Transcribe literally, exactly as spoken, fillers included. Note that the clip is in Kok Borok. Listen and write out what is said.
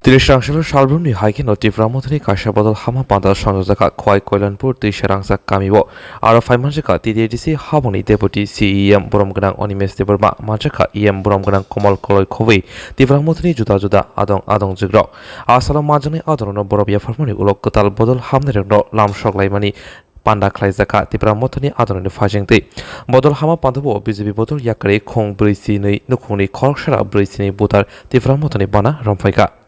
Tini srangsalo salbrumni hai kheno Tipra Mothani kaisa bodol hama panda songjakha Khowai Koilanpur Twisarangsa kamio. Aro phaimanjakha T T A D C habangni Deputy C E M borom gwnang Animesh Debbarma, manjakha E M borom gwnang Komal Koloi Khobwi, Tipra Mothani juda juda adong adong jigrok. A salo manjaknai adongrokno borok yapharmani ulo kwtal bodol hamnairokno lamsok laimani panda khlaijakha Tipra Mothani adongrokni phasingtwi. Bodol hama pandao B J P bodol yakarwi khung brwi chinwi nukhungni khoroksara brwi chinwi butar Tipra Mothani bana romphaikha.